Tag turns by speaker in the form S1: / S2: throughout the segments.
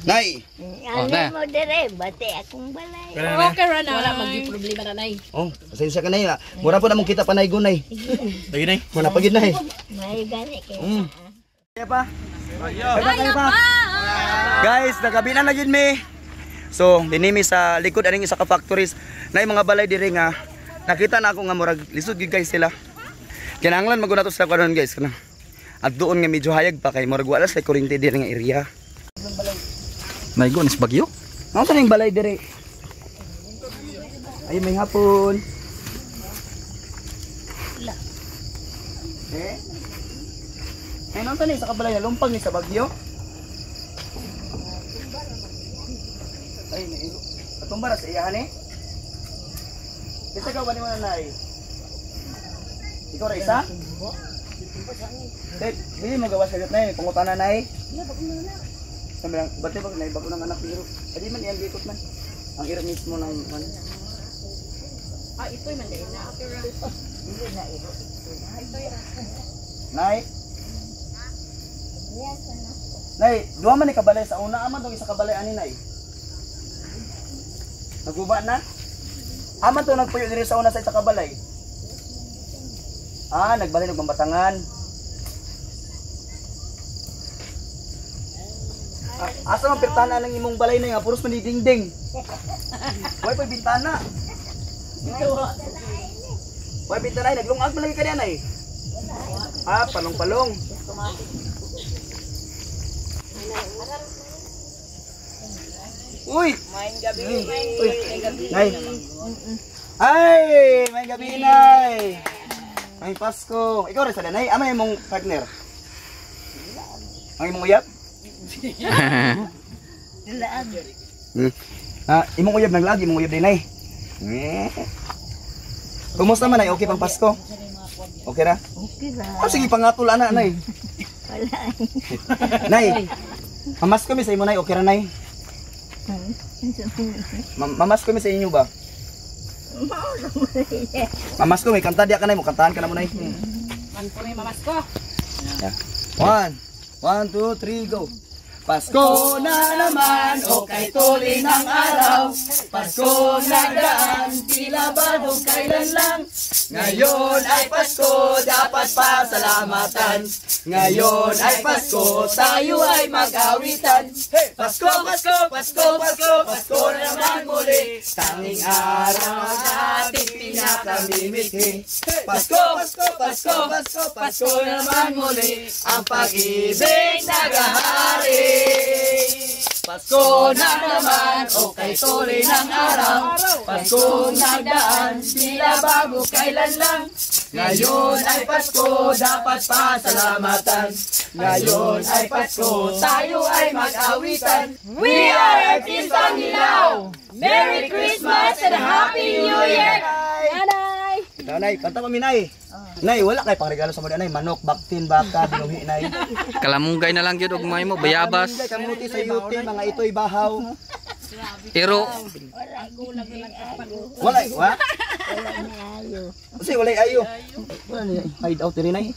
S1: Nay.
S2: Oh,
S3: Ano
S2: na.
S3: mo dire, bati akong balay.
S4: Okay ra na. Wala magdi problema na nay.
S1: Oh, pasensya ka na ah. Mura po na mong kita panay gunay.
S5: Lagi na.
S1: Muna pagid nay.
S3: May gani kay.
S1: Kaya pa. Kaya pa, kaya pa. Guys, nagabi na na gyud mi. So, dinimi sa likod aning isa ka factories na mga balay diri nga nakita na ako nga murag lisod gyud guys sila. Kinahanglan maguna to sa karon guys kana. At doon nga medyo hayag pa kay murag wala sa kuryente diri nga area.
S2: Naigo nis bagyo.
S1: Ano sa ning balay diri? Ay, may hapon. Eh? Ay, nung ni sa kabalay na lumpag ni sa Bagyo? Ay, naigo. Atumba ra sa iyahan eh. Bisa ka ba ni mo nanay? Ikaw ra isa? Dek, dili mo gawas kagat nay, pangutana nay. Sabi lang, ba't ba nay bago ng anak pero? Adi man iyang giikot man. Ang ira mismo ng ano.
S4: Ah, ito'y man dai na. Okay ra.
S1: Nay. Nay, duha man ni kabalay sa una, aman tong isa kabalay ani nay. Naguba na? Aman to nagpuyo diri sa una sa isa kabalay. Ah, nagbalay nagmambatangan. Ah, asa man pirtana ng imong balay na nga puros man dingding. Way pa bintana. Way bintana ay naglungag man lagi ka diyan ay. Ah, palong-palong. Uy!
S4: Gabi.
S1: Uy! Nay! Ay! May gabi, Nay! May Pasko! Ikaw rin sa Nay? Ama imong partner? Ang imong uyab?
S3: Laag.
S1: Ah, imong uyab naglaag, imong uyab din, Nay. Eh. Kumusta man, Nay? Okay pang Pasko? Okay ra?
S3: Okay ra.
S1: Oh, sige, pangatol ana, Nay.
S3: Wala.
S1: Nay, mamasko mi sa imo, Nay. Okay ra, Nay? Mamasko mi sa inyo ba? Mamasko mi, kanta diya ka, Nay. Mo kantahan ka na mo, Nay.
S4: Man po na mamasko.
S1: Yeah. One, one, two, three, go. Pasko na naman, o kay tuli ng araw. Pasko na daan, tila bago kailan lang. Ngayon ay Pasko, dapat pasalamatan. Ngayon ay Pasko, tayo ay mag-awitan. Hey! Pasko, Pasko, Pasko, Pasko, Pasko na naman muli. Tanging araw natin pinakamimiti. Hey! Pasko, Pasko, Pasko, Pasko, Pasko na naman muli. Ang pag-ibig nagahari. Pasko na naman, o kay tuloy ng araw. Pasko nagdaan, tila bago kailan lang. Ngayon ay Pasko, dapat pasalamatan. Ngayon ay Pasko, tayo ay mag-awitan.
S4: We are Artistang Hilaw. Merry Christmas and Happy New Year. Nanay.
S1: Nanay, kanta pa mi, Nay. Nay, wala kay pangregalo sa mga nay. Manok, baktin, baka, binuhi, Nay.
S2: Kalamungay na lang gyud og may mo bayabas.
S1: Kamunggay, kamuti sa yuti, mga ito'y bahaw.
S2: Pero
S1: Wala, wa?
S3: Wala ni ayo.
S1: Kasi walay ayo. Wala ni hide out diri, Nay.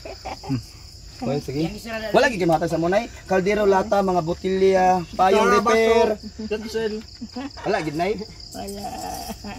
S1: Well, sige. Wala gid matag sa mo, Nay. Kaldero, lata, mga botilya, payong repair. Wala gid, Nay.
S3: Wala.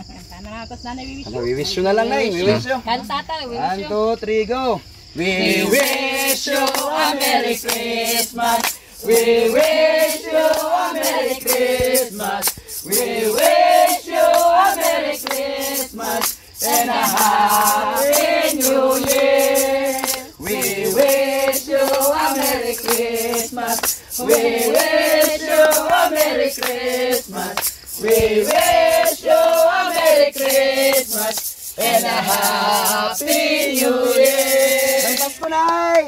S4: Kanta na nga tapos nanay we wish
S1: Ano, we wish you na lang, Nay. We wish you.
S4: Kanta ta, we wish
S1: One,
S4: you.
S1: two, three, go. We wish you a Merry Christmas. We wish you a Merry Christmas. We wish you a Merry Christmas and a Happy New Year. We wish you a Merry Christmas. We wish you a Merry Christmas. We wish you a Merry Christmas and a Happy New Year. May Pasko, Nay!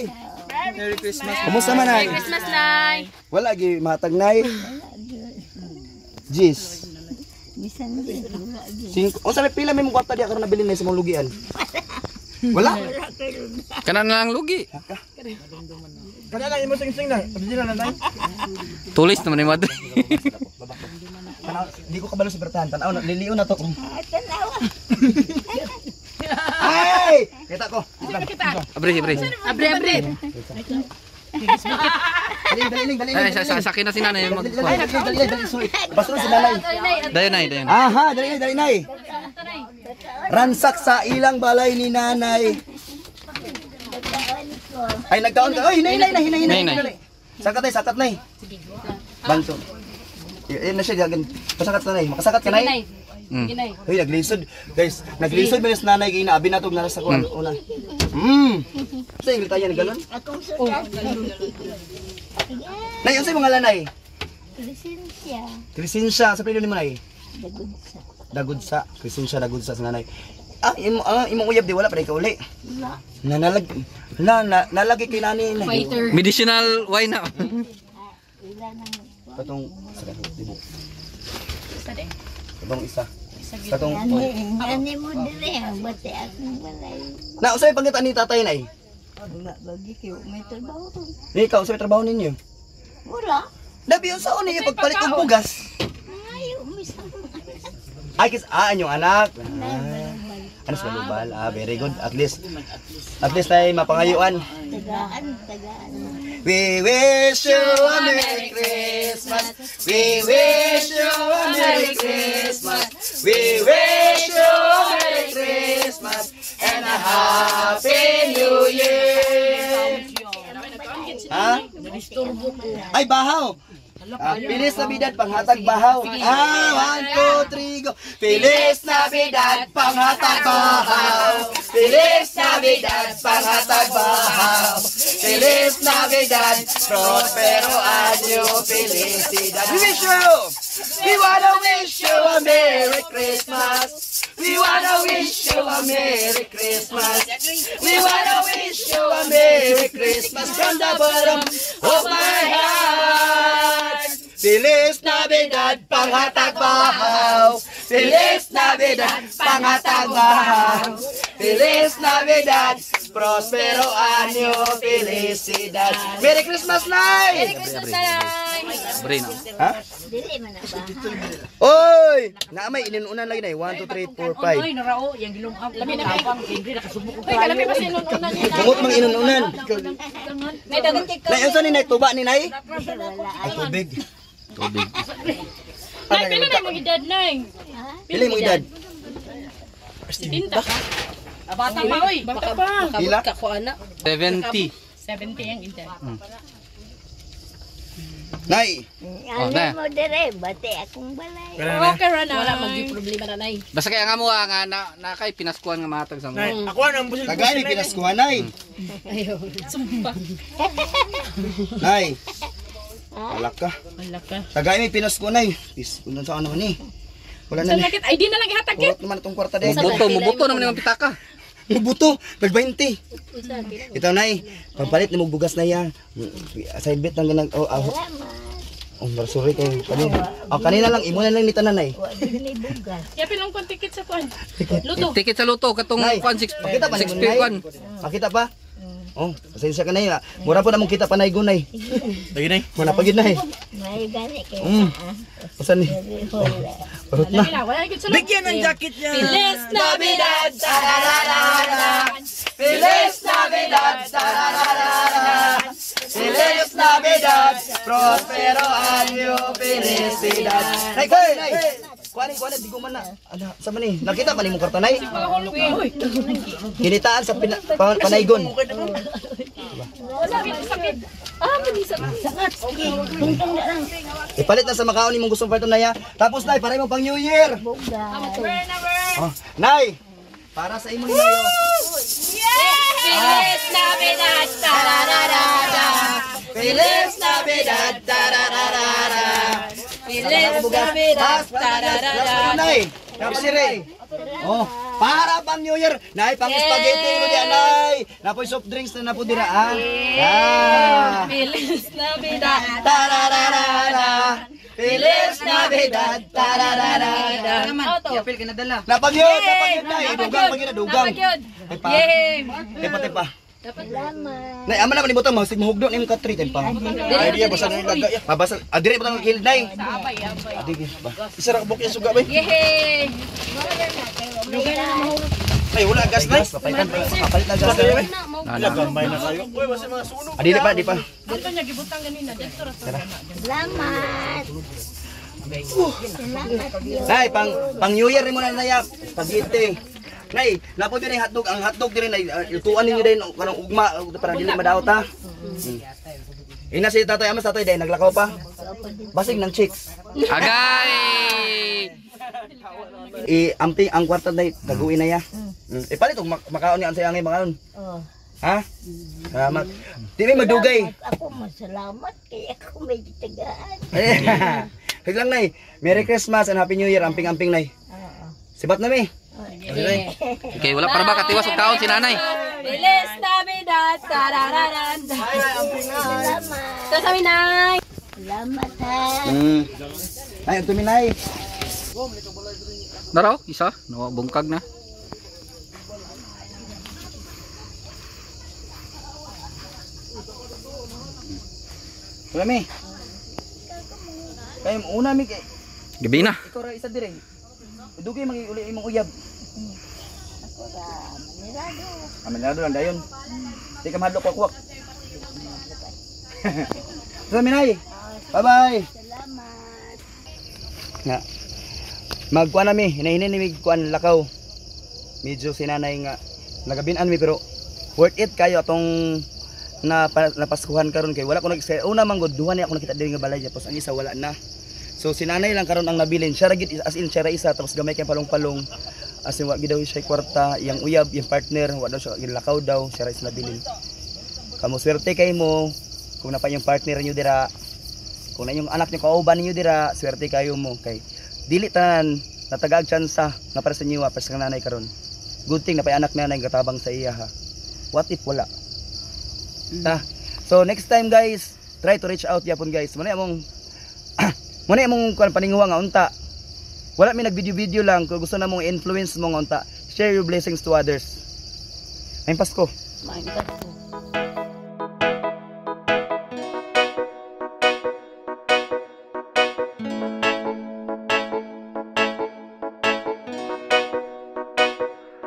S2: Merry Christmas.
S1: Kumusta man, Nay?
S4: Christmas, Nay.
S1: Wala gi matag, Nay. Jis.
S3: Bisan di wala gyud.
S1: Cinco. Unsa may pila may mong kwarta diya karon nabilin na sa mong lugian? Wala.
S3: Wala kay lugar.
S2: Kana na lang lugi.
S5: Kana lang imo sing-sing na. Abdi na lang.
S2: Tulis naman ni Madre.
S1: Tanaw, di ko kabalo sa bertahan. Tanaw, liliw na to.
S3: Ah, tanawa.
S1: Ay! Kita ko.
S2: Abre, abre.
S4: Abre, abre.
S1: Dali, dali, dali.
S2: Ay, sa akin na si nanay mag
S1: Dali, dali, dali, dali, sorry. Basta si nanay.
S2: Dayon nay, dayon.
S1: Aha, dali, dali, nay. Ransak sa ilang balay ni nanay. Ay, nagtaon ka. Ay, hinay, hinay, hinay, hinay,
S2: Hinay,
S1: hinay. Sakat nay, sakat nay. Banto. Yan na siya, gagawin. Pasakat na nay. Makasakat ka nay.
S2: Mm.
S1: Hoy, naglisod. Guys, naglisod man sa nanay kay naabi na to na sa kuan una. Mm. Sa ingil tayo na galon.
S3: Akong sulat.
S1: Nay, unsay mga lanay?
S3: Lisensya.
S1: Crescencia, sa pilo ni mo nay.
S3: Dagod sa.
S1: Dagudsa, Crescencia dagudsa sa nanay. Ah, imo imong uyab di wala pa ka uli.
S3: Wala.
S1: Nanalag na, na nalagi kay nani nay.
S4: Fighter.
S2: Medicinal wine na.
S3: Wala nang
S1: Katong sa dibo. Katong isa. Katong
S3: Ani, ani mo dire ang bati akong balay.
S1: Na usay pangita ni tatay nay.
S3: Wala bagi kayo may trabaho.
S1: Ni ikaw usay trabaho ninyo.
S3: Wala.
S1: Dabi unsa ni pagpalit og bugas.
S3: Ay, umisang
S1: Ay kis yung anak. Ah. Ano sa balubal? Ah, very good. At least ay mapangayuan.
S3: tagaan, tagaan.
S1: We wish you a Merry Christmas. We wish you a Merry Christmas. We wish you a Merry Christmas and a Happy New Year. Ha? Ay, bahaw. Ah, Feliz Navidad, panghatag bahaw. Ah, 1, 2, 3, go. Feliz Navidad, panghatag bahaw. Feliz Navidad, panghatag bahaw. Feliz Navidad, prospero año, felicidad. We wish you, we wanna wish you a Merry Christmas. We wanna wish you a Merry Christmas. We wanna wish you a Merry Christmas from the bottom of my heart. Feliz Navidad, panghatag bahaw. Feliz Navidad, panghatag bahaw. Feliz Navidad, prospero año, felicidad. Merry Christmas, Nay!
S4: Merry Christmas, Nay!
S2: Bre na.
S1: Ha?
S3: Dili man na ba?
S1: Oy! Naamay, ininunan lagi na 1, 2, 3, 4, 5.
S6: Ay, narao, yang gilumham.
S4: Lami na kay. Uy, kalami pa si inununan ni Nay.
S1: Bungot mang inununan.
S4: Nay, dagan kay
S1: Nay, unsa ni Nay? Tuba ni Nay? Ay, tubig.
S2: Tubig.
S4: Nay, pila na imong edad, Nay?
S1: Pila imong edad?
S4: Tinta ka? Bata pa, oy. Bata pa.
S1: Pila?
S2: 70.
S4: 70 ang edad.
S1: Nay,
S2: Oh,
S3: Ani
S2: na.
S3: mo dire bati akong balay.
S4: Okay ra, Nay.
S6: Wala magdi problema na, Nay.
S2: Basta kaya nga mo ah, nga na, na kay pinaskuhan nga mahatag sa
S5: Nay,
S2: mo.
S5: ako ang busil.
S1: tagay ni pinaskuhan, Nay.
S4: Sumpa.
S1: Nay. Wala ka.
S4: Wala ka.
S1: Tagay ni pinaskuhan, Nay. Pis, undan sa ano ni. Wala na
S4: Sa
S1: ni.
S4: lakit, ay di na lang ihatag kit.
S1: Kurot naman itong kwarta din.
S2: Mubuto, mubuto naman yung pitaka.
S1: Mubuto, nag 20. Ito, Nay. Pampalit ni mo bugas na yan. Side bet lang ganang oh, ah,
S3: Salamat.
S1: oh, sorry kayo. Kanina. Oh, kanina lang imo na lang ni tanan, Nay.
S3: Wa gid ni bugas.
S4: Yapin lang kong ticket sa kuan. Luto.
S2: Ticket sa luto katong
S1: Nay,
S2: kwan 6
S1: pakita pa ni
S2: 6
S1: mo, Nay.
S2: kwan.
S1: Pakita pa. Oh, pasensya ka na ah. Mura po na mong kita panay gunay.
S5: Lagi nay.
S1: Muna pa gid nay.
S3: May gani kay
S1: Usan ni?
S3: Wala.
S1: Parot na.
S4: Wala, wala gid sulod.
S5: Bigyan ng jacket niya.
S4: Feliz Navidad!
S1: Feliz Navidad! Feliz Navidad! Prospero año, felicidad! Nay, kuha nay! Kuha ni, kuha ni, di ko man na. Ala, sa man ni? Nakita pa ni mong karta, nay? Kinitaan sa panaygon.
S4: Sakit, sakit. Ah, mali sakit.
S3: Tungtong na lang.
S1: Ipalit na sa makaon ni mong gustong palito na ya. Tapos, nay, para mo pang New Year!
S3: Bugas.
S1: Oh, nay! Para sa imo ni Nayo.
S4: Feliz Navidad! Tarararara.
S1: Feliz Navidad! Tarararara!
S4: Feliz Navidad! Tarararara.
S1: Nay! Tapos si Ray. Oh, para pang New Year. Nay, pang spaghetti mo diyan, nay. Napoy soft drinks na napo dira ah. Yeah.
S4: Feliz Navidad!
S1: Tarararara. Feliz Navidad. Tarararara.
S4: Auto.
S1: Napagyod, napagyod nay. Dugang pagyod, dugang.
S4: Napagyod.
S1: Ay pa.
S4: Yay!
S1: Ay pati pa.
S3: Salamat.
S1: Nay, ama naman ibutang mga mahugdo ni imong katri time pa.
S5: Ay, diya, basta na yung laga.
S1: Mabasa. Ah, dire butang ang kilid, nay.
S4: Abay, abay.
S1: Adi ba.
S5: Isa ra ka bukya suga, bay.
S4: Yehey!
S5: Ay, wala gas, nay.
S1: Papalitan, papalit na gas.
S5: Wala, bay.
S2: Na, na.
S5: Gamay na kayo. Uy, basta mga sunog.
S1: Ah, dili pa, di pa.
S4: Dito niya gibutang ganina dito ra sa.
S3: Salamat. Salamat Diyos.
S1: Nay, pang pang New Year mo na naya, spaghetti. Nay, napo din hotdog, ang hotdog din nay lutuan ninyo din kanang ugma para dili madaot ha. Ina si tatay amas tatay dahil naglakaw pa. Basig ng chicks.
S2: Agay!
S1: I amping ang kwarta nay taguin na ya. Ipalit og makaon ni ang sayangay makaon.
S3: Oh.
S1: Ha? Salamat. Di may magdugay.
S3: Ako masalamat kaya ako may tagaan.
S1: Hig lang nay. Merry Christmas and Happy New Year. Amping-amping nay. Sibat na mi.
S2: Okay, wala para ba katiwas og kaon si nanay.
S4: Bilis Navidad, tarararan.
S3: Salamat.
S4: Sa sa nay.
S3: Salamat ha.
S1: Nay, ito mi nay.
S2: Daraw, isa, nawa bungkag na.
S1: Wala mi. Kay una mi kay
S2: Gabi na.
S1: ikaw ra isa dire. Dugay magi uli imong uyab.
S3: Ako ra, manirado.
S1: Amanado lang dayon. Di ka mahadlok kwak. Sa mi nay. Bye bye.
S3: Salamat.
S1: Nga. Magkuan nami, hinahinin ni mig kuan lakaw. Medyo sinanay nga nagabinan mi pero worth it kayo atong na napaskuhan karon kay wala ko nag una man gud duha ni ako nakita diri nga balay tapos ang isa wala na. So sinanay lang karon ang nabilin. Siya ra gid as in siya ra isa tapos gamay kay palong-palong. As in wa gid daw siya kwarta, iyang uyab, iyang partner, wa daw siya gilakaw daw, siya ra isa nabilin. Kamo swerte kay mo kung napa yung partner niyo dira. Kung na yung anak niyo kauban ninyo dira, swerte kayo mo kay dili tanan natagaag tsansa nga para sa inyo para sa nanay karon. Good thing na pay anak nanay gatabang sa iya ha. What if wala? Ta. So next time guys, try to reach out yapon guys. Muna among muna among kuan paninguha nga unta. Wala mi nag-video-video lang kung gusto na mong influence mo nga unta. Share your blessings to others. Ngayong Pasko.
S3: Maayong Pasko.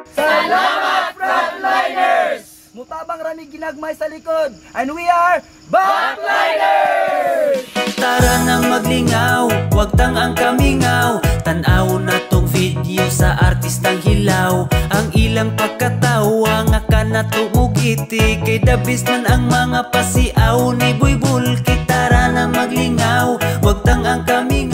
S1: Salamat Frontliners! Mutabang rami ginagmay sa likod and we are Backliners!
S7: Tara na maglingaw, wag tang ang kamingaw. Tan-aw na tong video sa artistang hilaw. Ang ilang pagkatawa nga kanatungugiti. Kay dabis man ang mga pasiaw ni Boy Bulki. Tara na maglingaw, wag tang ang kamingaw.